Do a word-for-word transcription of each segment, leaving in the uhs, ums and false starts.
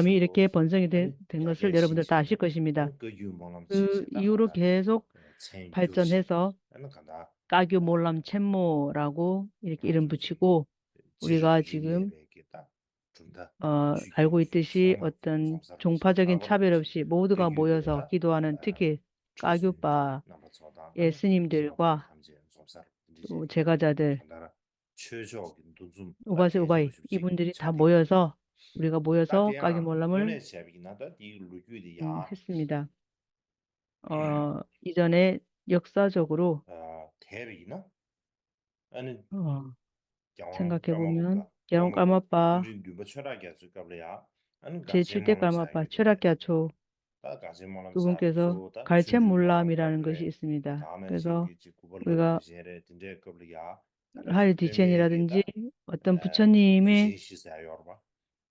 སྨོན་ལམ이 이렇게 번성이 된, 된 것을 여러분들 다 아실 것입니다. 그 이후로 계속 발전해서 ቃ교 སྨོན་ལམ་ཆེན་མོ라고 이렇게 이름 붙이고 우리가 지금 어, 알고 있듯이 어떤 종파적인 차별 없이 모두가 모여서 기도하는 특히 ቃ교파의 스님들과 또 제가자들 우바세 우바이 이분들이 다 모여서 우리가 모여서 ቃ교 སྨོན 람을 음, 했습니다. 어, 이전에 역사적으로 어, 생각해보면 རྒྱལ་དབང་ཀརྨ་པ 제 칠 대 ཀརྨ་པ་ཆོས་གྲགས་རྒྱ་མཚོ 두 분께서 གལ་ཆེན་སྨོན་ལམ이라는 것이 있습니다. 그래서 우리가 하늘의 지체니라든지 어떤 부처님의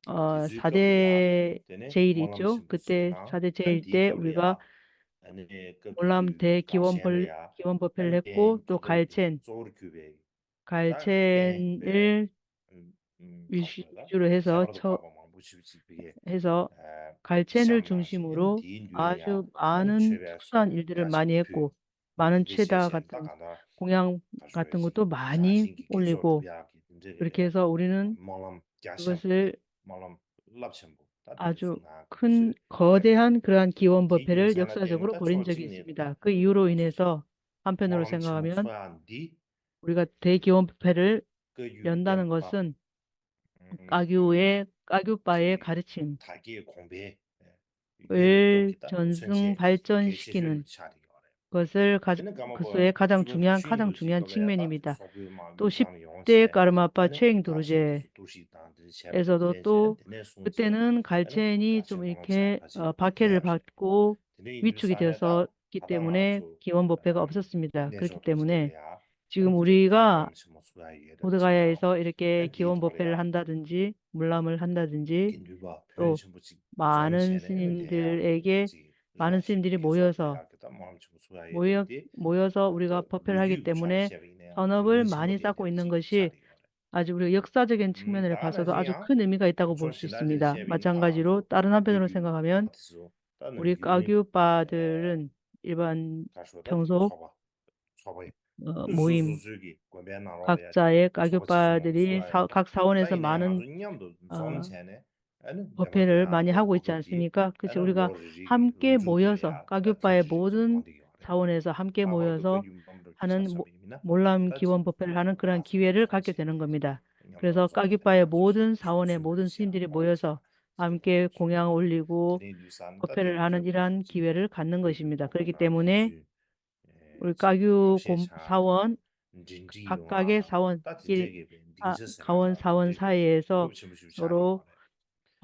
어, 사 대 제일 있죠. 그때 사 대 제일 때 우리가 월남 대기원별 기원법회를 했고 또 갈챈 갈챈을 위주로 해서 처, 해서 갈챈을 중심으로 아주 많은 특수한 일들을 많이 했고 많은 최다 같은 공양 같은 것도 많이 올리고 그렇게 해서 우리는 그것을 아주 큰 거대한 그러한 기원법회를 역사적으로 벌인 적이 있습니다. 그 이유로 인해서 한편으로 생각하면 우리가 대기원법회를 연다는 것은 ቃ교의 ቃ교파의 가르침 을 전승 발전시키는 것을 가, 그수의 가장 중요한 가장 중요한 측면입니다. 또 십 대 까르ܡ 아빠 최행 도르제에서도 또 그때는 갈챈이 좀 이렇게 어, 박해를 받고 위축이 되었었기 때문에 기원법회가 없었습니다. 그렇기 때문에 지금 우리가 보드가야에서 이렇게 기원법회를 한다든지 물람을 한다든지 또 많은 스님들에게 많은 스님들이 모여서 모여 모여서 우리가 법회를 하기 때문에 전업을 많이 쌓고 있는 것이 아주 우리가 역사적인 측면을 봐서도 아주 큰 의미가 있다고 볼 수 있습니다. 마찬가지로 다른 한편으로 생각하면 우리 ቃ교파들은 일반 평소 어, 모임 각자의 ቃ교파들이 사, 각 사원에서 많은 어, 법회를 많이 하고 있지 않습니까? 그래서 우리가 함께 모여서 ቃ교파의 모든 사원에서 함께 모여서 하는 모- 몰람 기원 법회를 하는 그러한 기회를 갖게 되는 겁니다. 그래서 ቃ교파의 모든 사원의 모든 스님들이 모여서 함께 공양을 올리고 법회를 하는 이러한 기회를 갖는 것입니다. 그렇기 때문에 우리 ቃ교 고- 사원 각각의 사원끼리 아, 가원 사원 사이에서 서로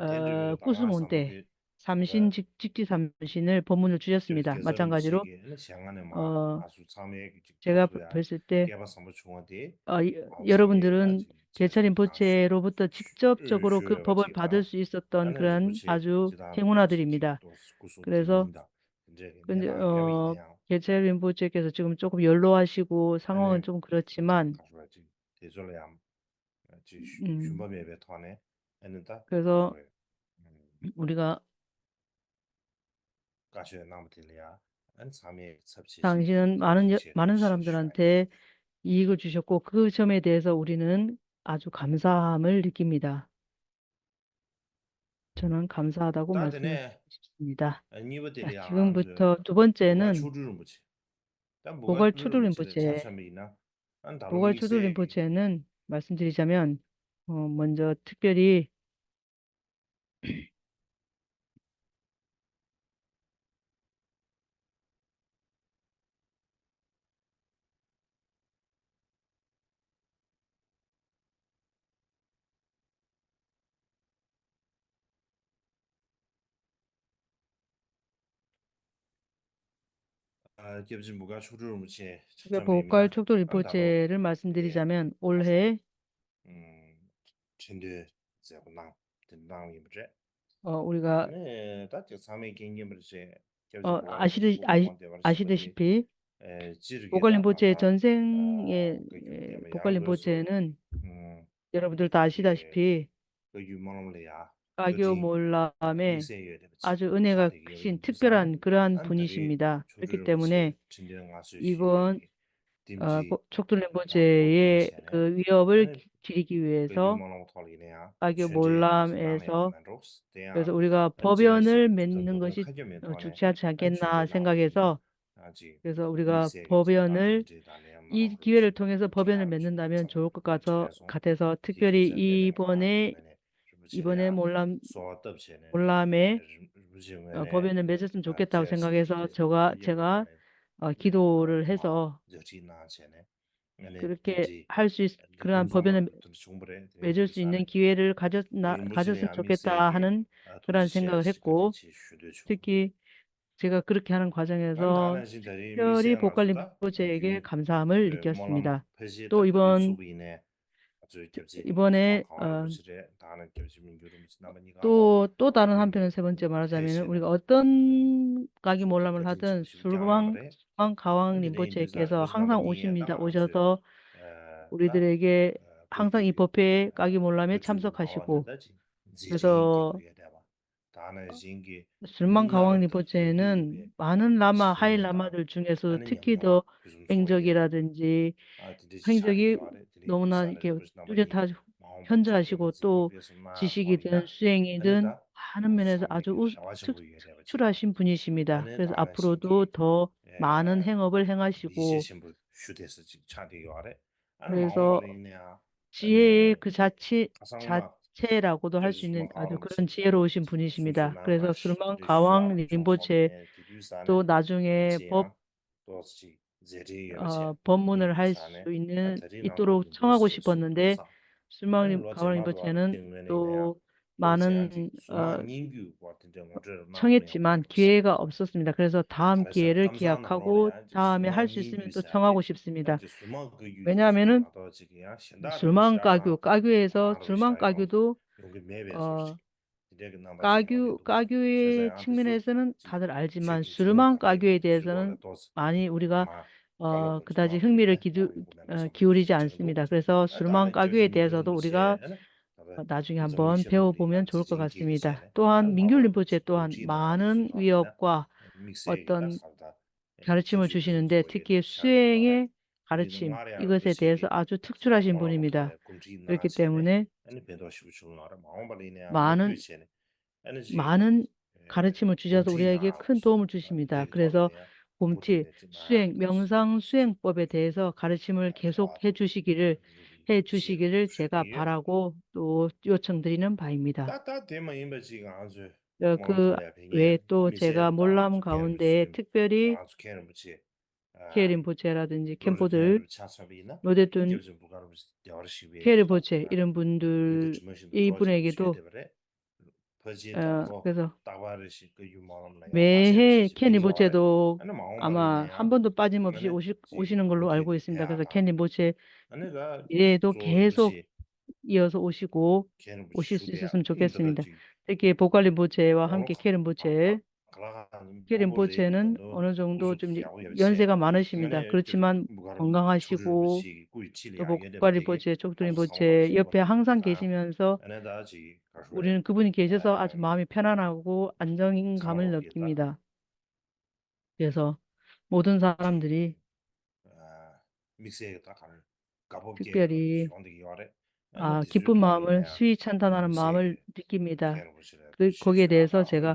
어, कु수문대 삼신 직- 직지 삼신을 법문을 주셨습니다. 마찬가지로 어, 제가 뵀을 때 어, 이- 여러분들은 개체 린포체로부터 직접적으로 그 법을 받을 수 있었던 그런 아주 행운아들입니다. 그래서 근데 어, 개체 린포체께서 지금 조금 연로하시고 상황은 조금 그렇지만 음, 그래서 우리가 당신은 많은 여- 많은 사람들한테 이익을 주셨고 그 점에 대해서 우리는 아주 감사함을 느낍니다. 저는 감사하다고 말씀드리고 싶습니다. 자, 지금부터 두 번째는 보갈 초두 린포체. 보갈 초두 린포체는 말씀드리자면 어, 먼저 특별히 ཨ། སྐྱབས་རྗེ་བུ་ག་མཆོག་སྤྲུལ་རིན་པོ་ཆེ་ཆ་ཚང་མེད་མིན་ན། བུ་ག་མཆོག་སྤྲུལ་རིན་པོ་ཆེ་རེད། མ་གསུམ་འདི་རེད་བྱ་མེད་ཨོལ་ཧེ། ཨུམ། ཁྲི་འདོན་མཛད་སྒོ་གནང་དེ་གནང་ཡིན་པ་རེད། ཨོ་ཨུ་རི་ག་ནས་ད་དེ་ཚང་མས་མཁྱེན་མཁྱེན་པ་རེད། སྐྱབས་རྗེ་ཨོ་བུ་ག་ཨ་ཤི་དེ་མཆོག་སྤྲུལ་ཨ་ཨ་ཤི་དེ་ཤི་ཕི། ཨེ་སྤྱིར་བུ་ག་རིན་པོ་ཆེ་ཇོན་སེང་ཨེ་བུ་ག་རིན་པོ་ཆེ་ནི་ཨུམ། ཡ་རབས་དུ་ད་ཤི་ད་ཤི་ཕི། བཀའ་བརྒྱུད་སྨོན་ལམ་ལ་ཡ། བཀའ་བརྒྱུད་སྨོན་ལམ་ཨ་ཅེ་ཨུ་ནེ་ག་ཤིན་ཐིག་པེ་རན་ཀུ་རན་ཕུ་ཉི་ཤི་མི་ད། ཨ་ཀི་ཏེ་མོ་ནེ་ཨི་བོན་ཨ་ཕོ་མཆོག་ཐུན་རིན་པོ་ཆེ་ཡེ་ཀི་ཡོ་བར་ཅི་རི་ཀི་ཡོ་ཨེ་སོ་བཀའ་བརྒྱུད་སྨོན་ལམ་ཨེ་སོ། ཨེ་སོ་ཨུ་རི་ག་ཕོ་བོན་ནེ་མེན་ནང་གོ་ཤི་ཅུག་ཆ་ཆ་ཀེ་ན་སེང་ག་གེ་སོ། ཨེ་སོ་ཨུ་རི་ག་ཕོ་བོན་ནེ་ཨི་ཀི་ཡོ་རེ་ཐོང་གེ་སོ་ཕོ་བོན་ནེ་མེན་ནང་ད་མེན་ཇོ་ཀ་ཀ་ཚོ་ཁ་ཏེ་སོ་ཐིག་པེ་རི་ཨི་བོན་ནེ་ཨི་བོན་ནེ་སྨོན་ལམ་སྨོན་ལམ་མེ་ཕོ་བོན་ནེ་མེ་ཅེ་སུན་ཇོ་ཀེ་ཏའོ་སེང་ག་གེ་སོ་ཇོ་ག་ཆེ་ག་ཀི་ཏོ་རུ་ཧེ་སོ། ཀིར་ཀེ་ཧར་སུས་ཀིར་ཨན་ཕོ་བེ་ན་བེ་ཇོ་སུ་ཡིན་ནན་ཀི་ཝེ་རུ་ཁ་ཇོ་ན་ཁ་ཇོ་སུ་ཆོ་ཀེ་ཏ་ཧ་ནན་ཀིར་ཨན་སེང་ག་ཧེ་ཀོ། ཐིག་གི་ཇེ་ག་ཀིར་ཁ་རང་ཁ་ཇོ་ངེ་ཟོ་ཡོ་རི་བོ་ཀ་ལི་པོ་ཆེ་གེ་ཁམ་ས་མར་རི་ཀ་སི་མི་ད། ཏོ་ཨི་བོན་ཨི་བོན་ནེ་ཏོ་ཏོ་ད་རང་ཧམ་ཕེ་ན་སེ་བོན་ཅེ་མ་ར་ཛ་མེ་ནན་ཨུ་རི་ཨོ་ཏོན་ཀ་གི་མོ་ལ་མ་ལྷ་ཏོན་སུར་མང་མང་ཁ་ཝང་རིན་པོ་ཆེ་སྐད་སོ་ཧང་སང་ཨུ་ཤི་མི་ད་ཨུ་ཇ་ཏོ་ཨུ་རི་དེ་རེ་གེ་ཧང་སང་ཨི་པོ་ཕེ་ཀ་གི་མོ་ལ་མེ་ཆམ་སོ་ཁ་ཤི་གོ་ཏེ་སོ། སུར་མང་ཁ་ཝང་རིན་པོ་ཆེ་ནན་བ་ནན་བླ་མ་ཧའི་བླ་མ་རུ་བྱུང་ངེ་སོ་ཐིག་གི་ཏོ་ཨེང་ཇོ་གི་ར་དོན་ཇི། ཧིང་ཇོ་གི་ནོང་ན་གི་ཏུ་ཇ་ཐ་ཁྱོན་ཆ་ཞིག་གོ་ཏོ་ཇི་ཞིག་གི་དོན་སུ་ཡེ་ངི་དོན་ཧ་ན་མེ་ནེ་ཨ་ཅོ་ཨུ་ཆུ་ཆུ་ར་ཤིན་ཕུ་ཉི་ཤི་མི་ད་ཁེ་ཨ་ཕུ་རོ་ཏོ་ཐོ་མ་ནན་ཧེང་ཨོ་བར་ཧེང་ཨ་ཞིག་གོ་ཁེ་སོ། ཅི་ཡེ་ཁུ་ཆ་ཆེ་ཆ་ཆེ་ར་གོ་ཏོ་ཧ་ཤི་ནེ་ཨ་ཅོ་ཁུ་རན་ཆེ་རོ་ཤིན་ཕུ་ཉི་ཤི་མི་ད་ཁེ་སོ། སུར་མང་ཁ་ཝང་རིན་པོ་ཆེ་ཏོ་ད་ཅུང་ངེ་བོ་ཨ་བོ་མོ་ནར་ཧའི་སུ་ཡིན་ནི་ཨི་ཏོ་རོ་ཚང་ཨ་གོ་ཤི་པོ་ནན་ཏེ་སུ་མང་རིམ་ཁ་བ་རིན་པོ་ཆེ་ནན་ཏོ་མ་ནན་ཨ་ཚང་ཨེ་ཅི་མན་ཁྱེ་ག་ཨོབ་སོ་སི་མི་ད་ཁེ་སོ་ཐམ་ཁེ་རེ་ཁེ་ཡ་ཁ་གོ་ཐ་མེ་ཧར་སུ་སི་མི་ཏོ་ཚང་ཨ་གོ་ཤི་སི་མི་ད་མེ་ཉ་མེ་ནན་སུ་མང་བཀའ་བརྒྱུད་བཀའ་བརྒྱུད་ཨེ་སོ་སུ་མང་བཀའ་བརྒྱུད་ཏོ་ཨ། བཀའ་བརྒྱུད་བཀའ་བརྒྱུད་ཆིང་མིན་ཨེ་ཟེར་ན་ད་ལྟར་ཨལ་ཅི་མ་སུར་མང་བཀའ་བརྒྱུད་དེ་ཟེར་ན་མ་ནི་ཨུ་རི་ག་ཨ་ཀི་ད་ཅི་ཧིང་མི་ར་ཀི་དུ་ཨ་ཀི་ཨུ་རི་ཅན་སི་མི་ད་ཁེ་སོ་སུར་མང་བཀའ་བརྒྱུད་དེ་ཟེར་དོ་ཨུ་རི་ག་ད་ཅི་ཡང་བོན་ཕེ་ཨོ་བུམ་ཡང་ཚུར་ཀ་ག་སི་མི་ད་ཏོ་ཧན་མིང་རྒྱུད་རིན་པོ་ཆེ་ཏོ་ཧན་མ་ནན་ཝི་ཨོ་ཀ་ཨོ་ཏོན་ག་རེ་ཆེན་མོ་ཆུ་ཤིན་འདི་ཐིག་གེ་སུའི་ངེ་ག་རེ་ཆེན་ཨི་གོ་སེ་དེ་སོ་ཨ་ཅུ་ཐུག་ཆུ་ར་ཤིན་པོ་ནི་མི་ད་རེ་ཀི་ཏེ་མོ་ནེ་མ་ནན་མ་ནན་ག་རེ་ཆེན་མོ་ཆུ་ཆ་སོ་ཨུ་རི་ཡ་གེ་ཁུན་ཏོ་མོ་ཆུ་ཤིན་མི་ད་ཁེ་རེ་སོ་གུམ་ཁྲི་སུའི་མྱོང་སང་སུའི་པོ་པེ་དེ་སོ་ག་རེ་ཆེན་མོ་གེ་སོ་ཧེ་ཆུ་ཤི་གི་རེ་ཧེ་ཆུ་ཤི་གི་རེ་ཇེ་ག་བ་ར་གོ་ཏོ་ཡོ་ཆང་དེ་རི་ནམ་བ་ཡི་མི་ད། ཡ་ཀི་ཝེ་ཏོ་ཆེ་ག་སྨོན་ལམ་ག་འོན་ཏེ་ཐིག་པེ་རི་ཁེ་རིན་པོ་ཆེ་ར་དེ་ནི་མཁན་པོ་དེ་ལོ་དེ་དོན་ཁེ་རིན་པོ་ཆེ་ཨི་རིན་པོ་འདུལ་ཨི་པུ་ནེ་གི་ཏོ་ཨ་ཀི་ཏོ་མེ་ཧེ་ཁེ་རིན་པོ་ཆེ་ཏོ་ཨ་མ་ཧམ་པོ་ཏོ་པ་ཅི་མོ་བཞི་འོ་ཤི་འོ་ཤི་ནང་གི་ལོ་ཨར་གོ་ཡི་སིམ་ད་ཀི་ཏོ་མཁན་རིན་པོ་ཆེ་རེ་ཏོ་གེ་སོ་ཡོ་སོ་ཨོ་ཤི་གོ་ཨོ་ཤི་སི་སི་སུམ་ཆོ་ཀེ་སི་མི་ད། དེ་ཀེ་བོ་ཀ་རིན་པོ་ཆེ་བ་ཧམ་ཀེ་ཁེ་རིན་པོ་ཆེ་ཁེ་རིན་པོ་ཆེ་ནན་ཨོ་ནོ་ཇོང་དོ་ཅུམ་ཡོན་ཟེ་ག་མ་ན་ཤི་མི་ད་ཀི་ཆི་མན་གོང་ག་ང་ཤི་གོ་དེ་བོ་ཀ་རིན་པོ་ཆེ་ཅོག་ཏུ་རིན་པོ་ཆེ་ཡོད་པའི་ཧང་སང་གེ་ཤི་མི་ཡོན་སོ་ཨུ་རིན་ཀུ་པུན་གེ་ཤི་སོ་ཨ་ཅུ་མ་མི་ཕེ་ན་ན་གོ་ཨན་ཇང་ཡིན་ག་མི་ལབ་ཀི་མི་ད། ཡོད་སོ། མོ་དུན་ས་རམ་དི་རི། དམིགས་བསལ་གྱི་ད་ག་རེ་དགའ་སྤོབས་ཐིག་སྐྱེ་པེ་རི། ཡོང་བསྡད་ཀྱི་ཡོད་རེད། ཨ་ནི་ཁྱི་པུ་མ་མོལ་སུའི་ཆན་ཐ་ན་མ་མོལ་འགྲིག་གི་མི་ད། ཁོ་གི་དེ་སོ་བྱེད་ག་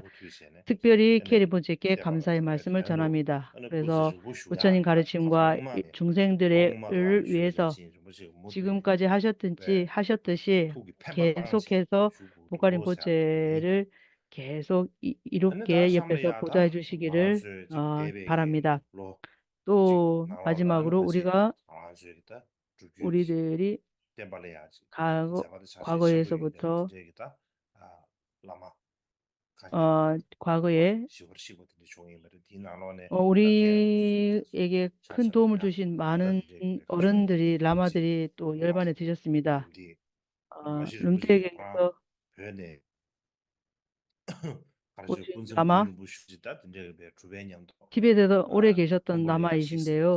ཐིག་པེ་རི་ཁེ་རི་པོ་ཆེ་ཀེ་ཁམ་ས་ཡི་མ་སི་མོལ་ཆ་ན་མི་ད། རེ་སོ་འུ་ཆ་ནི་ག་རེ་ཆིམ་ག་ཅུང་སེང་དི་རེ་རུ་ཡོད་སོ། ཅི་གུམ་ཀ་ཅི་ཧ་ཤ་ཏི་ཅི་ཧ་ཤ་ཏི་ཤེ་ཁེ་སོ་ཁེ་སོ་བུ་ཀ་རི་པོ་ཆེ་རེ། གས་སོགས་ཨི་རུབ་གས་ཡོད་པའི་སོགས་བུ་ཏ་ཡོད་ཞིག་གི་རེ་བར་མི་ད། ཏོ་ཨ་ཅི་མ་གུ་རུ་ཨུ་རི་ག་ཨུ་རི་དེ་རི་ག་ག་གོ་ཡེ་སོགས་བུ་ཏོ་ག་གོ་ཡེ་ཨུ་རི་ཨེ་གེ་ཁུན་ཏོ་མུ་ཏུ་ཤིན་མ་ནན་ཨོ་རན་དེ་རི་བླ་མ་དེ་རི་ཏོ་ཡོད་པ་ནས་དེ་ཆ་སི་མི་ད། ལུམ་ཏེ་གེ་སོ། ཨོ་ཤི་བླ་མ། ཐི་བེ་ཏེ་དོ་ཨོ་རེ་གེ་ཤ་ཏོན་བླ་མ་ཡི་ཤིན་ཏེ་ཡོ།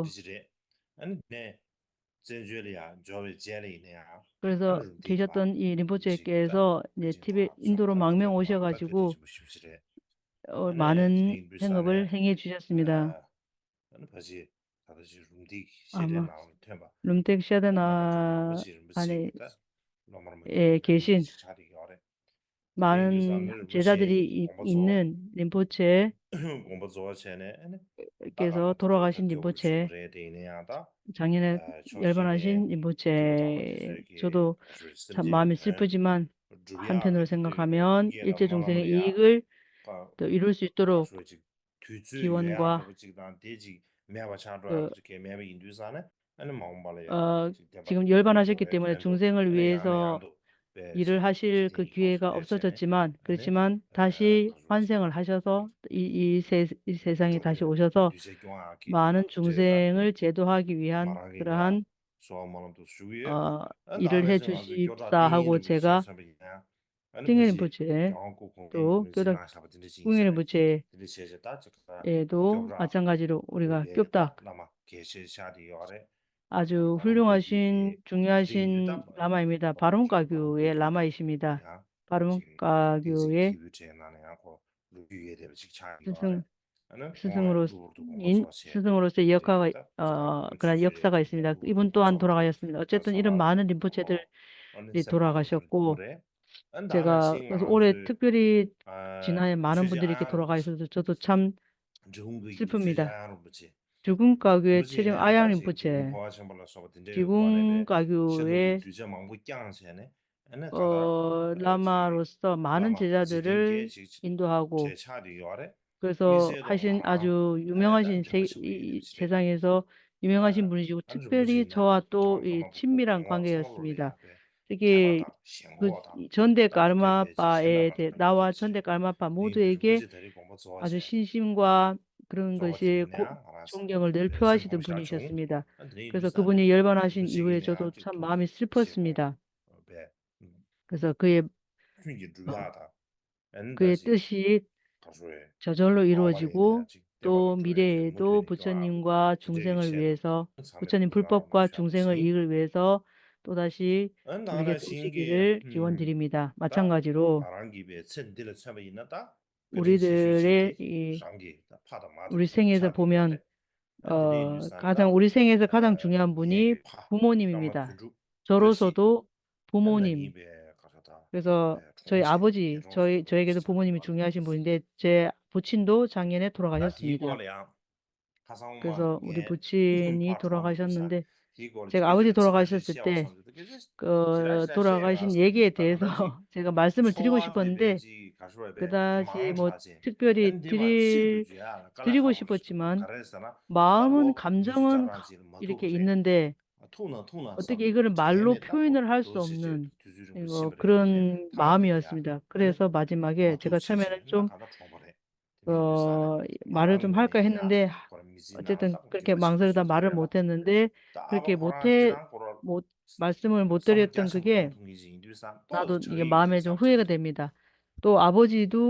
བཙན་བྱོལ་ལ་ཡང་འབྱོར་བའི་རྗེས་ལ་ཡིན་ན་ཡང་། 그래서 ཨ་ནི་འདི་ཁ་ཐོག་རྒྱལ་སྟོན་ཡིན་རིན་པོ་ཆེ་སྐྱེས་སོ་ནས་ཐི་བེད་ཨིན་དུ་རུ་མང་མང་འོ་ཤ་ག་ཅིག་གུ་ཨ་ནི་མ་ནན་ཐེང་ག་བར་ཧེང་ངེ་ཆུ་ཤ་སི་མི་ད། ཨ་ནི་ཕ་ཆེ་ད་ལྟ་ཅིག་རུམ་ཐིག་ཤེས་ཨ་མ་ལྡན་ནང་ལ་ཐོན་པ། རུམ་ཐིག་ཤེས་ལྡན་ཨ་ནི་ཨ་ནི་ཨེ་དགེ་བཤེས་ཆགས་ཏེ་ཡོད་རེད། མ་ནན་བྱེ་བྲག་དེ་རིགས་ཡིན་ནོན་རིན་པོ་ཆེ། དགོངས་པ་རྫོགས་པ་བྱས་ནས་ཨ་ནི་ཨ་སྐྱེས་སོ་ཐོ་རོ་ག་ཤིན་རིན་པོ་ཆེ། རེད་དེ་ཡིན་ན་ཡང་ད་ཆང་ཉེ་ནས་ཡལ་པ་ནང་བཞིན་རིན་པོ་ཆེ། ཚོ་དོ་མ་མི་སྲིད་པོ་ཅི་མན་ཧན་ཕེ་ནོར་སེང་ག་ཁ་མེ་ཡོན་ཨེ་ཅེ་ཅུང་སེང་ཨི་གུར་དོ་ཨི་རུ་སུ་ཏོ་རོ། དུས་ཚོད་ཡོད་ཡ་འདྲ་པོ་གཅིག་དང་དེ་གཅིག་མེད་པ་ཆགས་འགྲོ་ཡ་འདྲ་པོ་གཅིག་གས་མེད་པ་ཡིན་དུས་ཙང་ནས་ཨ་ནི་མ་འོངས་པ་ལ་ཡ་ཨ་གཅིག་བདེན་པ་ཅིག་ཡོད་པ་ན་ཤ་གི་དེ་མ་ལ་ཅུང་ཟད་ངལ་བས་སོ་ཡི་རོལ་ཧ་ཤིར་གི་གུ་ཡེ་ག་ཨོབ་སོ་ཅོ་ཅི་མན་གི་ཅི་མན་ད་ཤི་ཧན་སེ་ངལ་ཧ་ཤ་སོ་ཡི་ཡི་སེ་ཡི་སེ་སང་གི་ད་ཤི་འོ་ཤ་སོ་མ་ནན་ཅུང་ཟད་ངལ་ཇེ་དུ་ཧ་གི་བི་ཧན་གི་ར་ཧན་ཨ་ཡི་རོལ་ཧེ་ཆུ་ཤི་ས་ཧ་གོ་ཆེ་ག་ཏིང་ངེ་རིན་པོ་ཆེ། དུ་སྐྱོ་དག་སྐུ་ངེ་རིན་པོ་ཆེ། ཨེ་དུ་ཨ་ཅང་ག་ཅི་རུ་ཨུ་རི་ག་སྐྱོ་དག་ཨ་ཅུ་ཧུལ་རུང་ཨ་ཤིན་ཅུང་ཡ་ཤིན་བླ་མ་ཡི་མི་ད་བ་རུང་བཀའ་བརྒྱུད་ཡེ་བླ་མ་ཡི་ཤི་མི་ད་བ་རུང་བཀའ་བརྒྱུད་ཡེ། སྲིད་སྲུང་སྲིད་སྲུང་རོ་ཡིན། སྲིད་སྲུང་རོ་སེ་ཡོ་ཁ་ག་ཨ་ཀ་ར་ཡོ་ཁ་ས་ག་ཡི་སི་མི་ད་ཨི་བུན་ཏོ་ཨན་ཐོ་ར་ག་ཡ་སི་མི་ད་ཨོ་ཅེ་ཏན་ཨི་ར་མ་ན་རིན་པོ་ཆེ་དེར་ལི་ཐོ་ར་ག་ཤོ་ཀོ་ཅེ་ག་ཨོ་རེ་ཐུག་པེ་རི་ཇི་ན་ཡ་མ་ན་བུ་དི་རི་ཀི་ཐོ་ར་ག་ཡ་སི་ཅོ་ཏོ་ཆམ་སི་ཕུ་མི་ད་འབྲི་གུང་བཀའ་བརྒྱུད་ཚེ་རིང་ཨ་ཡང་རིན་པོ་ཆེ་འབྲི་གུང་བཀའ་བརྒྱུད་ཨེ། ཨོ་བླ་མ་རོ་སོ་མ་ནན་ཇེ་ཇ་དེ་རེ་ཨིན་དུ་ཧ་གོ་ཀོ་སོ་ཧ་ཤིན་ཨ་ཇུ་ཡུ་མེ་ང་ཤིན་ཆེ་ཆེ་ཚང་ངེ་སོ་ཡུ་མེ་ང་ཤིན་བུ་ནི་ཞུ་ཐུག་པེ་རི་ཚོ་བ་ཏོ་ཨི་ཆིམ་མི་རང་ཁང་གེ་ཡོ་སི་མི་ད་ཏི་ཀེ་ཆོན་ཏེ་ཀར་མ་པ་ཨེ་ཏེ་ཟླ་བ་ཆོན་ཏེ་ཀར་མ་པ་མུ་ཏུ་ཨེ་ཀེ་ཨ་ཇུ་ཤིན་ཤིམ་གོ་ཀྲུང་གི་ཤེ་ཁོ་ཆུང་རྒྱང་གི་ལྡེར་ཕུ་བ་ཤི་ཏུ་བུ་ནི་ཤ་སི་མི་ད་ཀོ་སོ་ཁུ་བུ་ནི་ཡོལ་བ་ན་ཤིན་ཨི་བེ་ཅོ་ཏོ་ཚ་མ་མི་སི་ཕོ་སི་མི་ད། ཀོ་སོ་ཀོ་ཡེ་ཀོ་ཡེ་ཏི་ཤི་ཇ་ཇོ་ལོ་ཨི་རོ་ཇི་གུ་ཏོ་མི་རེ་ཏོ་བུ་ཆ་ནིང་ག་ཅུང་ཟེ་ངར་བེ་སོ་བུ་ཆ་ནིང་ཕུར་པོབ་ག་ཅུང་ཟེ་ངར་ཡི་གུར་བེ་སོ་ཏོ་ད་ཤི་མི་རེ་ཏོ་ཤི་གི་རེ་ཇི་ཝན་དི་རི་མི་ད་མ་ཆང་ག་ཇི་རོ་ཨུ་རི་རེ་རེ་ཨུ་རི་སེང་ངེ་ས་བུ་མྱང་ཁ་ཐང་ཨུ་རི་སེང་ངེ་ས་ཁ་ཐང་ཅུང་ཡང་བུ་ནི་བུ་མོ་ནི་མི་མི་ད་ཇོ་རོ་སོ་ཏོ། བུ་མོ་ནི། ཀོ་སོ་ཁྱོའི་ཨ་བོ་ཅི་ཁྱོའི་ཁྱོའི་གེ་སོ་བུ་མོ་ནི་མི་ཆུང་ཡ་ཞིམ་པོ་ཡིན་ཏེ་ཅེ་བུ་ཆིན་དོ་ཆང་ངེ་ནས་ཐོ་ར་ག་ཤ་སི་མི་ཏེ། ཀོ་སོ་འུ་དི་བུ་ཆིན་ནི་ཐོ་ར་ག་ཤ་ནན་ཏེ། ཅེ་ཨ་བོ་ཅི་ཐོ་ར་ག་ཤ་སི་ཏེ། ཐོ་ར་ག་ཤིན་ཡེ་གེ་ཏེ་སོ་ཅེ་ག་མར་སི་མར་ཐི་རི་གོ་ཤི་པོ་ནན་ཏེ། ཀོ་ད་ཅི་མོ་ཐིག་པོ་རི་ཐི་རི་ཐི་རི་གོ་ཤི་པོ་ཅི་མན། བའང་ཁམ་ཇང་ཨི་རི་ཀེ་ཡིན་ནན་ཏེ། འོ་དེ་གི་ཀར་མ་ལོ་ཕུ་ཡིན་ན་ཧར་སོམ་ནན། ཁུ་རུན་བའམ་ཡོད་སིམ་ད་ཀི་རེ་སོ་བ་ཅི་མ་གེ་ཅེ་ག་ཆ་མེད་ན་ཅོམ། མ་རེ་ཅོམ་ཧར་ཀ་ཧེ་ནན་ཏེ། ཨ་ཅེ་དང་ཀིར་ཀེ་མང་སར་དང་མ་རེ་མོ་ཐེ་ནན་ཏེ། ཀིར་ཀེ་མོ་ཐེ་མོ་མ་སི་མོ་མོ་ཐེ་རེ་དང་ཀིར་ཀེ། ད་དུ་ཡེ་བ་མེ་ཅོམ་ཧུ་ཡེ་ག་དེ་མི་ད། ཏོ་ཨ་བོ་ཅི་དུ་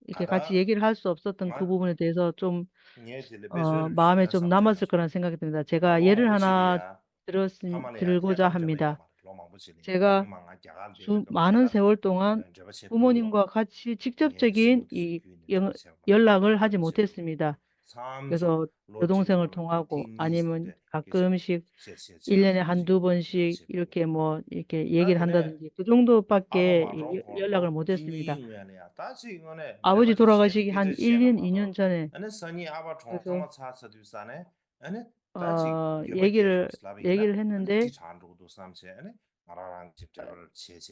ཡེ་གེ་ཁ་ཅི་ཡེ་གེ་ཧར་སོབ་སོ་དང་ཁུ་བུ་མོ་ནེ་དེ་སོ་ཅོམ། བ་མེ་ཅོམ་ན་མ་སི་ཀ་རང་སེང་ག་གི་དེ་མི་ད་ཅེ་ག་ཡེ་རི་ཧ་ན། དི་རོ་སིན་དི་རོ་གོ་ཅ་ཧ་མི་ད། ཅེ་ག་སུ་མ་ནན་སེ་བོར་ཏོ་ང་བུ་མོ་ནིང་གོ་ཁ་ཆི་ཅིག་ཅབ་ཅེ་གིན་ཡོལ་ལ་གོལ་ཧ་ཅི་མོ་ཐེ་སི་མི་ད། ཀེ་སོ་རོ་དོང་སེང་གོལ་ཐོང་ང་གོ་ཨ་ནི་མོ་ཁ་ཀུམ་ཞིག་ཨི་ལེ་ནེ་ཧན་དུ་བོན་ཞིག་ཡོ་ཀེ་མོ་ཡོ་ཀེ་ཡེ་གིར་ཧན་ད་དུ་ཀེ་ཀུ་ཅོང་དོ་པ་ཀེ་ཡོལ་ལ་གོལ་མོ་ཐེ་སི་མི་ད། ཨ་བོ་ཅི་ཐོ་ར་ག་ཞིག་ཧན་ཨི་ལིན་ཨི་ཉོན་ཆ་ནེ། ཨ་ནི་ས་གཉིས་ཨ་ཕ་གྲོངས་ཚང་མ་ཚར་ཚར་དུས་ས་ནས་ཨ་ནི་ད་ཅིག་ཨ་ཡེ་གིར་ཡེ་གིར་ཧེ་ནན་ཏེ། ཨ་ནི་ང་རང་རང་གི་འབྲེལ་བར་བྱས་བྱས་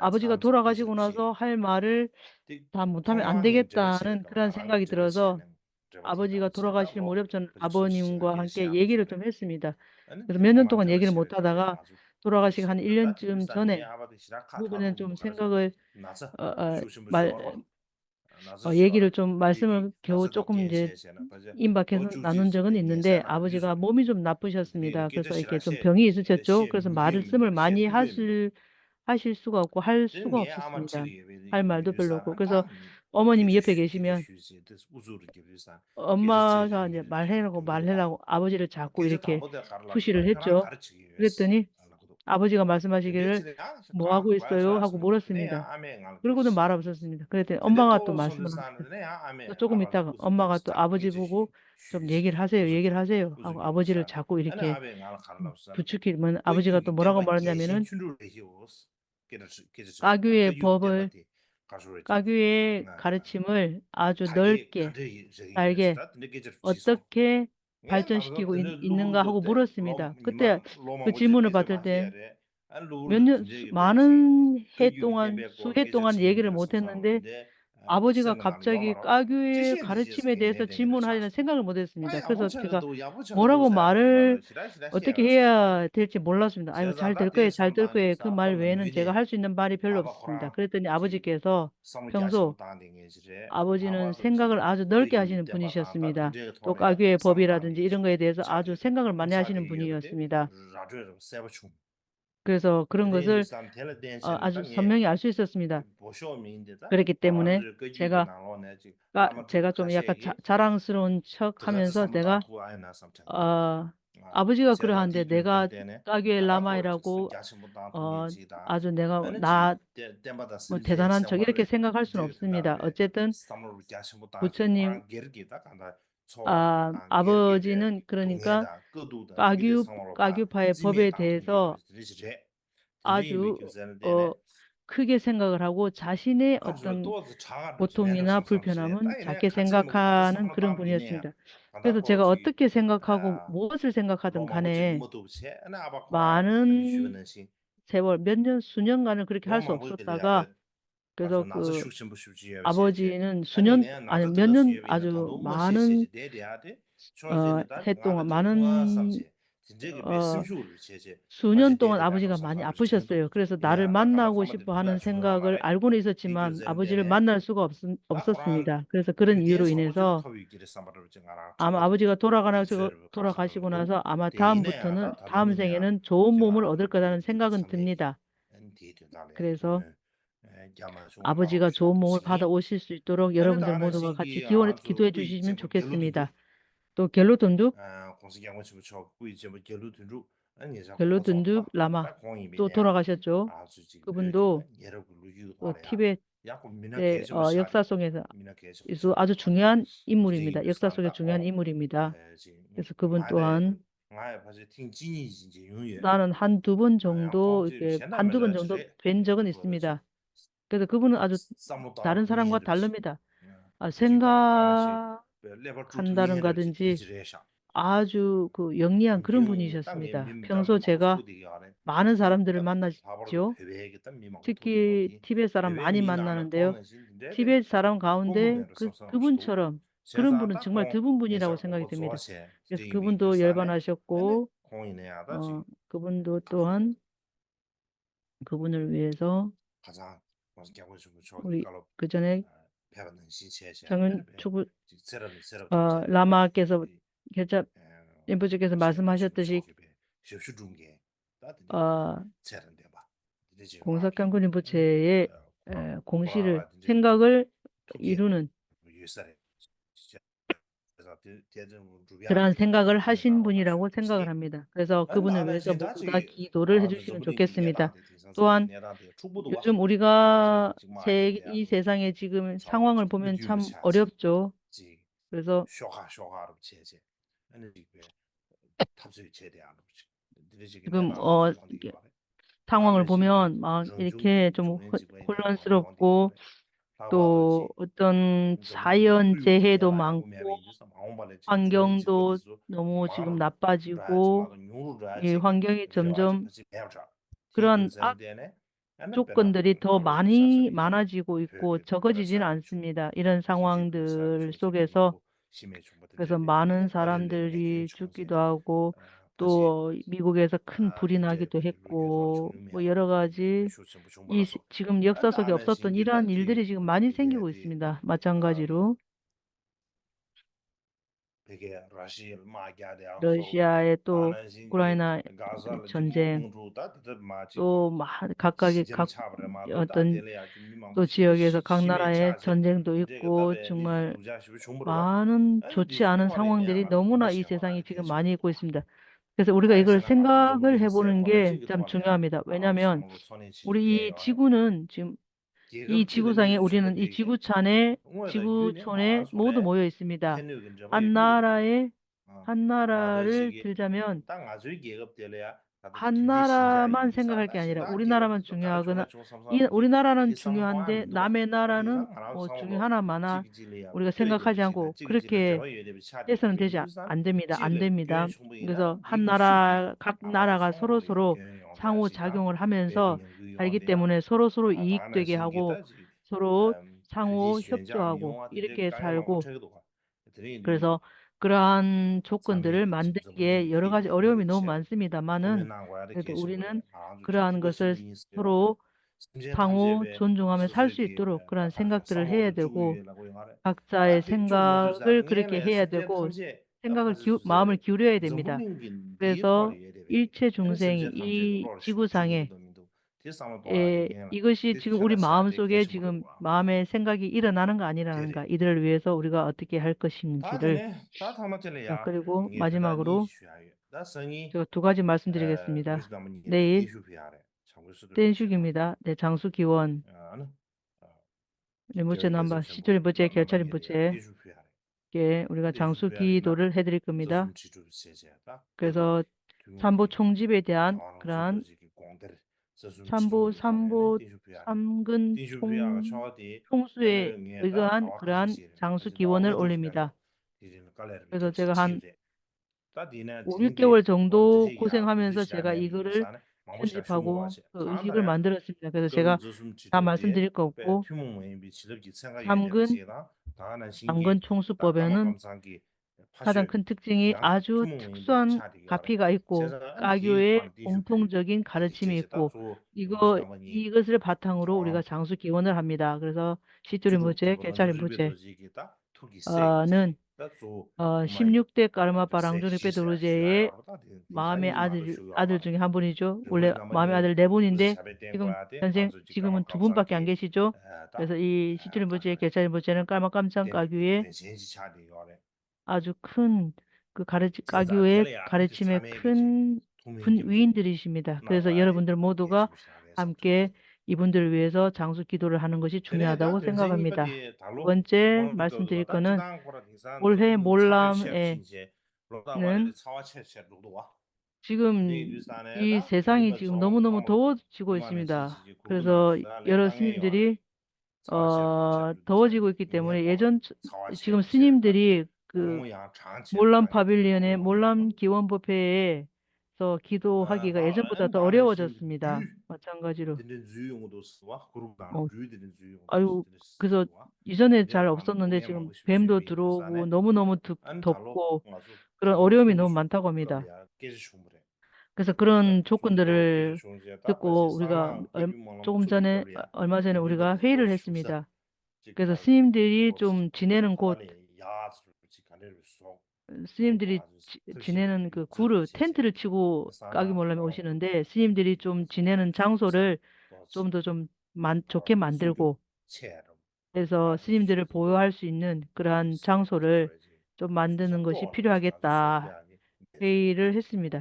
ཨ་བོ་ཅི་ག་ཐོ་ར་ག་ཞིག་གོ་ན་སོ་ཧལ་མ་རེ་ད་མུ་ཐ་མེ་ཨན་ཏེ་གེ་ད་ནན་ཁི་རང་སེང་ག་གི་དི་རོ་སོ། ཨ་བོ་ཅི་ག་ཐོ་ར་ག་ཞིག་མོ་རེབ་ཅོན་ཨ་བོ་ནི་ཡུང་གོ་ཧང་ཀེ་ཡེ་གིར་ཅོམ་ཧེ་སི་མི་ད། མེ་ནན་ཐོ་ག་ཡེ་གིར་མོ་ད་ད་ག་ཐོ་ར་ག་ཞིག་ཧན་ཨི་ལེན་ཅོམ་ཆོ་ནེ། བུ་གི་ནན་ཅོམ་སེང་ག་གི་ཨ་ཨ་མ། ཨོ་ཡེ་གི་རུ་ཅོམ་མ་སེམས་གེའུ་ཅོག་ཁུམ་རེ་ཨིན་པ་ཁེ་ན་ནུན་ཇོ་གི་ནི་ནུན་ཏེ་ཨ་བོ་ཅི་ག་མོ་མི་ཅོམ་ནག་པོ་ཤ་སི་མི་ད་ཁེ་སོ་ཨེ་ཁེ་ཅོམ་བོ་ངི་སུ་ཆེ་ཅོ་ཁེ་སོ་མ་རི་སི་མར་མ་ནི་ཧ་ཤི་ཧ་ཤི་སུ་ག་གོ་ཧལ་སུ་ག་ཁུ་སི་མི་ད་ཧལ་མ་རི་དུ་པེ་ལོ་གོ་ཁེ་སོ་ 어머님이 옆에 계시면 엄마가 이제 말해라고 말해라고 아버지를 자꾸 이렇게 푸시를 했죠. 그랬더니 아버지가 말씀하시기를 "뭐 하고 있어요?" 하고 물었습니다. 그리고는 말 없었습니다. 그랬더니 엄마가 또 말씀을 하셨어요. 또 조금 있다가 엄마가 또 아버지 보고 "좀 얘기를 하세요. 얘기를 하세요." 하고 아버지를 자꾸 이렇게 부추기면 아버지가 또 뭐라고 말했냐면은 ܩܐ ܓܘ의 법을, ܩܐ ܓܘ의 가르침을 아주 넓게, 알게, 어떻게 발전시키고 있, 있는가 하고 물었습니다. 그때 그 질문을 받을 때 몇 년, 수- 많은 해 동안, 수해 동안 얘기를 못 했는데 아버지가 갑자기 ܩܐ ܓܘ의 가르침에 대해서 질문하려는 생각을 못 했습니다. 그래서 제가 뭐라고 말을 어떻게 해야 될지 몰랐습니다. 아이고, 잘 될 거예요, 잘 될 거예요. 그 말 외에는 제가 할 수 있는 말이 별로 없었습니다. 그랬더니 아버지께서 평소 아버지는 생각을 아주 넓게 하시는 분이셨습니다. 또 ܩܐ ܓܘ의 법이라든지 이런 거에 대해서 아주 생각을 많이 하시는 분이었습니다. 그래서 그런 것을 어, 아주 선명히 알 수 있었습니다. 그렇기 때문에 제가 까- 제가 좀 약간 자, 자랑스러운 척 하면서 내가 어, 아버지가 그러하는데 내가 ܩܐ ܓܘ의 라마이라고 어, 아주 내가 나 뭐 대단한 척 이렇게 생각할 수는 없습니다. 어쨌든 부처님 아, 아버지는 그러니까 ܩܐ ܓܘ ܩܐ ܓܘ 파의 법에 대해서 아주 어, 크게 생각을 하고 자신의 어떤 고통이나 불편함은 작게 생각하는 그런 분이었습니다. 그래서 제가 어떻게 생각하고 무엇을 생각하든 간에 많은 세월, 몇 년, 수년간을 그렇게 할 수 없었다가 그래서 그 아버지는 수년 아니 몇 년 아주 많은 어, 해 동안 많은 어, 수년 동안 아버지가 많이 아프셨어요. 그래서 나를 만나고 싶어 하는 생각을 알고는 있었지만 아버지를 만날 수가 없, 없었습니다. 그래서 그런 이유로 인해서 아마 아버지가 돌아가시고 돌아가시고 나서 아마 다음부터는 다음 생에는 좋은 몸을 얻을 거라는 생각은 듭니다. 그래서 아버지가 좋은 몸을 받아 오실 수 있도록 여러분들 모두가 같이 기원해 기도해 주시면 좋겠습니다. 또 ܓܠܘ དོན་གྲུབ, ܓܠܘ དོན་གྲུབ་བླ་མ་또 돌아가셨죠. 그분도 또 티베트의 어, 역사 속에서 있어 아주 중요한 인물입니다. 역사 속에 중요한 인물입니다. 그래서 그분 또한 나는 한 두 번 정도 이렇게 한두 번 정도 뵌 적은 있습니다. 그래서 그분은 아주 다른 사람과 다릅니다. 아, 생각한다는 거든지 아주 그 영리한 그런 분이셨습니다. 평소 제가 많은 사람들을 만나죠. 특히 티베트 사람 많이 만나는데요. 티베트 사람 가운데 그, 그분처럼 그런 분은 정말 드문 분이라고 생각이 듭니다. 그래서 그분도 열반하셨고, 어, 그분도 또한 그분을 위해서 우리 그 전에 장은 어, 라마께서 결자 rinpoche께서 말씀하셨듯이 어, 공사 깐ܟ rinpoche의 에, 공시를 생각을 이루는 그러한 생각을 하신 분이라고 생각을 합니다. 그래서 그분을 위해서 모두가 기도를 해주시면 좋겠습니다. 또한 요즘 우리가 세, 이 세상의 지금 상황을 보면 참 어렵죠. 그래서 지금 어, 이게 상황을 보면 막 이렇게 좀 호- 혼란스럽고 또 어떤 자연재해도 많고 환경도 너무 지금 나빠지고 이 환경이 점점 그런 악 조건들이 더 많이 많아지고 있고 적어지지는 않습니다. 이런 상황들 속에서 그래서 많은 사람들이 죽기도 하고 또 미국에서 큰 불이 나기도 했고 뭐 여러 가지 이 시- 지금 역사 속에 없었던 이러한 일들이 지금 많이 생기고 있습니다. 마찬가지로 ར་ཤི་ཡའི་ལ་དམག་རྒྱག་དེ་ཡང་རོ་ཤི་ཡ་ཡའི་ཏོ་ཨུ་ཀྲའི་ན་ཇོན་ཇེང་ཏོ་མ་ཁག་ཁག་གི་ཁག་ཏོ་ཅི་ཡོད་གེ་ས་ཁག་ན་ར་ཡའི་ཇོན་ཇེང་ཏོ་ཡིག་གོ་ཆུང་མ་མ་ནན་ཆོ་ཆི་ཨ་ནན་ཚང་དབང་དེ་རིང་ནོ་མུ་ན་ཡི་ཟེ་སང་ཡི་ཕྱི་གི་མ་ཉེ་གོ་ཡིན་ད། ཁེ་ས་ཨུ་རི་ག་ཡི་གར་སེང་ག་གར་ཧེ་པོ་རིང་གེ་ཙམ་ཆུང་ཡ་མི་ད། ཝེ་ན་མེ་ཨོན་ཨུ་རི་ཡི་ཅི་གུ་ནན་ཅི་ཡི་ཅི་གུ་ས་ངེ་ཨུ་རི་ནན་ཡི་ཅི་གུ་ཆ་ནེ་ཅི་གུ་ཆོ་ནེ་མོ་དུ་མོ་ཡོ་ཡི་སི་མི་ད། ཨ་ན་ར་ཨེ་ཧ་ན་ར་རི་ཐུ་ཅ་མེ་ཨོན། ད་ང་ཚོའི་རྒྱལ་ཁབ་དེ་ལ་ཡ་ད་ཧ་ན་ར་མན་སེང་ག་ཁར་ཀྱང་ཡིན་ར་ཨུ་རི་ན་ར་མན་ཆུང་ཡ་གི་ན་ཨི་ཨུ་རི་ན་ར་ནན་ཆུང་ཡ་ནདེ་ན་མེ་ན་ར་ནན་ཨོ་ཆུང་ཡ་ཧ་ན་མ་ན་ཨུ་རི་ག་སེང་ག་ཁ་ཅང་གོ་ཁི་རི་ཁེ་ཨེ་སམ་དེ་ཅ་ཨན་དེ་མི་ད་ཨན་དེ་མི་ད། གི་སོ་ཧ་ན་ར་ཁག་ན་ར་ག་སོ་རོ་སོ་རོ་ཚང་འོ་ཆ་གྱོང་ཧ་མེན་སོ་ཨ་རི་གི་ཏེ་མོ་ནེ་སོ་རོ་སོ་རོ་ཡིག་ཏོ་གེ་ཧ་གོ་སོ་རོ་ཚང་འོ་ཤོབ་ཅོ་ཧ་གོ་ཨི་རི་ཀེ་ཚར་གོ། ཁེ་སོ་ཀི་རན་ཆོག་གོ་འདིར་མན་དེ་གེ་ཡོ་རོ་ག་ཨོ་རེ་མི་ནོ་མན་སི་མི་ད་མ་ནན་ཨུ་རི་ནན་ཀི་རན་གི་སོ་སོ་རོ་ཚང་འོ་ཆོན་ཆུང་ང་མེ་སལ་སུ་ཡི་ཏུ་རོ་ཀི་རན་སེང་ག་ཀི་ར་ཧེ་ཡ་དེ་གོ་ཁག་ཙ་ཡེ་སེང་ག་ཀི་ར་ཀི་ར་ཀེ་ཧེ་ཡ་དེ་གོ། སེང་ག་གི་མ་མར་གྱུར་ཡོད་དེ་མི་ད། དེ་སོ་ཡིད་ཆེས་བྱུང་སེང་ཡི་ཅི་གུ་ས་ངེ་ཨེ་ཡི་གུ་ཤི་ཅི་གུ་ཨུ་རི་མ་མ་སོ་གེ་ཅི་གུ་མ་མེ་སེང་ག་གི་ཨི་ར་ན་ནང་ག་ཨ་ནི་ར་ནང་ག་ཨི་དར་བེ་སོ་ཨུ་རི་ག་ཨ་ཏི་ཀེ་ཧར་ཀ་ཤིང་ཅི་རེ། ད་ཀ་རི་གོ་མ་ཇི་མ་གུ་རུ། ཏུ་ཀ་ཅི་མ་སུན་དི་རི་གེ་སི་མི་ད། དེ་ཡི་བརྟན་བཞུགས་ཀྱི་མི་ད་དེ་བྱང་སུ་གི་ཝོན། རིན་པོ་ཆེ་རྣམ་པ་སྤྱི་འཐུས་རིན་པོ་ཆེ་གལ་ཆེ་རིན་པོ་ཆེ། ཀེ་ཨུ་རི་ག་བྱང་སུ་གི་དོ་རུ་ཧེ་དི་རི་ཀ་མི་ད། ཀེ་སོ་འཚམ་པོ་ཆུང་ཅི་བེ་དེ་ཨན་ཀ་རན། འཚམ་པོ་འཚམ་པོ་འཚམ་གུན་ཆུང་ཆུང་སུའེ་ཨུ་རི་ག་ཨན་ཀ་རན་བྱང་སུ་གི་ཝོ་ནར་ཨོ་ལེ་མི་ད། ཀེ་སོ་ཅེ་ག་ཧན། ཨུ་རི་ལྟེ་བར་སྦྱོང་དོ་ཀུ་སེང་ཧ་མེན་ས་བྱེད་ག་ཡི་གུར་ཁྱོན་གྱི་ཕ་གོ་ཡི་གུར་མ་འདི་ར་སིམ་ལ་ཀ་ས་བྱེད་ག་ད་མ་སིམ་འདི་རི་ཀོ་ཀོ་ཁམ་གུན་ཁམ་གུན་ཆུང་སུ་པོ་བེ་ནུན་ཁ་དང་ཁུན་ཐིག་ཅིང་ཨ་ཅུ་ཐིག་སོན་ག་ཕི་ག་ཡི་ཀོ་ཀ་གྱུ་ཨེ་ཨོང་ཐོང་ཇོ་གིན་ག་ར་ཆི་མི་ཀོ་ཡི་གོ་ཡི་གོ་སི་རི་ཕ་ཐང་རོ་ཨུ་རི་ག་བྱང་སུ་གི་ཝོ་ནར་ཧ་མི་ད་ཀ་ས་ཤི་ཏུ་རིན་པོ་ཆེ་སྐད་ཆ་རིན་པོ་ཆེ། ཨ་ནན། ཨ་ཤིམ་ཉུག་ཏེ་ཀརྨ་པ་རང་བྱུང་རིག་པའི་རྡོ་རུ་ཇེ་ཡེ། མ་མེ་ཨ་དི་ཨ་དི་ཅུང་ཧམ་པོ་ནི་ཅོ། ཨུ་ལེ་མ་མེ་ཨ་དི་ལེ་བུ་ནི་འདེ། ཅི་གུམ་ཁན་སེང་ཅི་གུམ་དུ་བུམ་པ་ཀྱང་གེ་ཤི་ཅོ། ཀ་ས་ཨི་ཤི་ཏུ་རིན་པོ་ཆེ་སྐད་ཆ་རིན་པོ་ཆེ་ནན་ཀརྨ་ཀམ་ཚང་ཀ་གུ་ཡེ། ཨ་ཇུ་ཁུན། ཀུ་ག་ར་ཅི་ཀ་གུ་ཡེ་ག་ར་ཅི་མེ་ཁུན། ཁུན་ཝིན་དི་རི་ཤི་མི་ད། ཀ་ས་ཡ་ར་བུན་དི་རི་མོ་དུ་ག་ཨམ་ཀེ། ཡི་བུན་དི་རི་ཝེ་ཟོ་བྱང་སུ་ཀི་དུ་རི་ཧ་ནང་གོ་ཤི་ཆུ་ཉ་ད་གོ་སེང་ག་ག་མི་ད། ཝན་ཅེ་མ་སིན་དི་རི་ཀ་ནན། ཨོ་ལྷེ་སྨོན་ལམ་ཨེ། ནན། ཅི་གུམ་ཨི་ཟེ་སང་ངི་ཅི་གུམ་ནོ་མོ་ནོ་མོ་དོ་བོ་ཅི་གོ་ཤི་མི་ད། ཀ་ས་ཡ་ར་སིན་དི་རི། ཨ་དོ་བོ་ཅི་གོ་ཀི་ཏེ་མོ་རི་ཨེ་ཇོན་ཅི་གུམ་སི་ཉིམ་དི་རི། ཀུ་སྨོན་ལམ་ཕ་བི་ལི་ཡོན་ནེ་སྨོན་ལམ་གི་ཝམ་པོ་ཕེ། སོ་ཁི་ཏོ་ཧ་གི་ག་ཨེ་ཇམ་པོ་ད་ཏོ་ཨོ་རེ་ཨོ་ཇ་སི་མི་ད་མ་ཚང་ག་ཅི་རུ། ཨོ་ཨ་ཡུ་ཁི་སོ་ཡི་ཟོ་ནེ་ཆ་ར་ཨོབ་སོ་ནོ་ནེ་ཅི་ཕེམ་དོ་དུ་རོ་བུ་ནོ་མོ་ནོ་མོ་ཐུ་ཐོབ་ཀོ་ཀི་རོ་ཨོ་རེ་ཨོ་མི་ནོ་མན་ཐ་གོ་མི་ད། ཀ་ས་ཀི་རོན་ཆོ་ཀུན་དི་རི་ཏི་ཀོ་ཨུ་རི་ག་ཨ་ཅོ་ཀུམ་ཅ་ནེ་ཨ་མ་ཅ་ནེ་ཨུ་རི་ག་ཧེ་རི་ལྷེ་སི་མི་ད། ཀ་ས་སིམ་དི་རི་ཅོམ་ཅི་ནེ་རང་ཀོ། སིམ་དི་རི་ཅི་ནེ་རང་ཀི་ཀུ་རུ་ཐེན་དི་རི་ཆི་གུ་ཀ་གི་མོ་ལ་མེ་ཨོ་ཤི་ནན་དེ་སིམ་དི་རི་ཅོམ་ཅི་ནེ་རང་ཆང་སོ་རེ་ཅོམ་དོ་ཅོམ་མན་ཆོ་ཀེ་མན་དི་རི་ཀོ། ཨེ་སོ་སིམ་དི་རི་བོ་ཡོ་ཧར་སི་ནན་ཀི་རན་ཆང་སོ་རེ་ཅོམ་མན་དི་ནང་གོ་ཤི་ཕི་རུ་ཧ་གེ་ད། ཧེ་རི་ལྷེ་སི་མི་ད།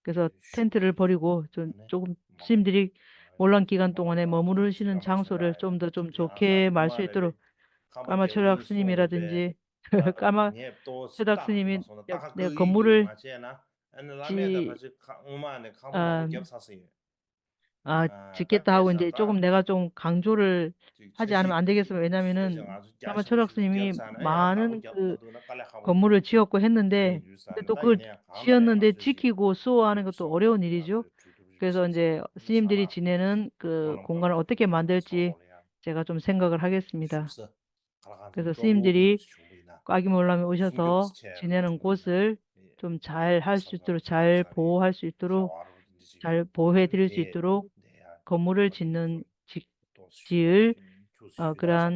ཀ་ས་ཐེན་ཐེ་རི་བོ་རི་གོ་ཅོ་ཅོ་སིམ་དི་རི་མོ་ལང་ཀི་གན་ཏོང་ནེ་མ་མུ་རུ་ཤི་ནན་ཆང་སོ་རེ་ཅོམ་དོ་ཅོམ་ཆོ་ཀེ་མར་ཤེ་ཏུ་རུ། ཀརྨ་ཆོས་གྲགས་སི་ཉི་མི་ར་དན་ཅི། ཀརྨ་ཆོས་གྲགས་སི་ཉི་མི་ཡ་གོ་མུ་རུ་ཅི། ཨ་ཨ་ཅི་ཀེ་ད་འོན་ཏེ་ཅོ་ཀུམ་ནེ་ག་ཅོ་ཀུམ་གང་ཅོ་རེ། ཧ་ཅང་ཨ་ནི་ཨ་འདི་གེ་སོ་ཨེ་ན་མི་ནན། ཀརྨ་ཆོས་གྲགས་སི་ཉི་མི་མ་ནན་ཀི་གོ་མུ་རུ་ཅི་ཡོ་གོ་ཧེ་ནན་དེ། དེ་ཏོ་ཀུ་ཅི་ཡོ་ནན་དེ་ཅི་ཀི་གོ་སོ་ཨ་ནི་ཀི་ཏོ་ཨོ་རེ་ཨོ་ནི་རི་ཇོ། ཀེ་སོ་ཨན་ཏེ་སིམ་དི་རི་ཅི་ནེ་ནན་ཀི་གོང་གར་ཨོ་ཏེ་ཀེ་མན་དེ་ཅི། ཅེ་ག་ཅོམ་སེང་ག་གར་ཧ་གེ་སི་མི་ད། ཀ་ས་སིམ་དི་རི་ཀ་གི་མོ་ལ་མི་ཨུ་ཤ་སོ་ཅི་ནེ་རང་གོ་སི་ཅོམ་ཆ་ཧལ་ཧལ་སུ་ཏུ་རུ་ཆ་ཧལ་བོ་ཧལ་སུ་ཏུ་རུ་ཆ་ཧལ་བོ་ཧེ་ཏི་རུ་སུ་ཏུ་རུ་གོ་མུ་རུ་ཅི་ནན་ཅི་ཅི་ཨ་ཀི་རན་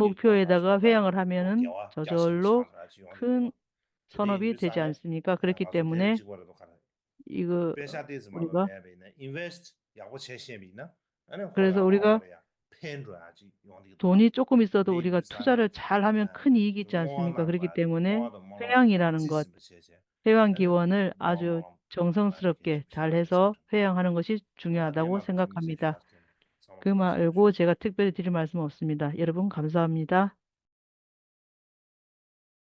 목표에다가 회양을 하면은 저절로 큰 선업이 되지 않습니까? 그렇기 때문에 이거 우리가 그래서 우리가 돈이 조금 있어도 우리가 투자를 잘 하면 큰 이익이 있지 않습니까? 그렇기 때문에 회양이라는 것, 회양 기원을 아주 정성스럽게 잘 해서 회양하는 것이 중요하다고 생각합니다. 그 말고 제가 특별히 드릴 말씀은 없습니다. 여러분 감사합니다.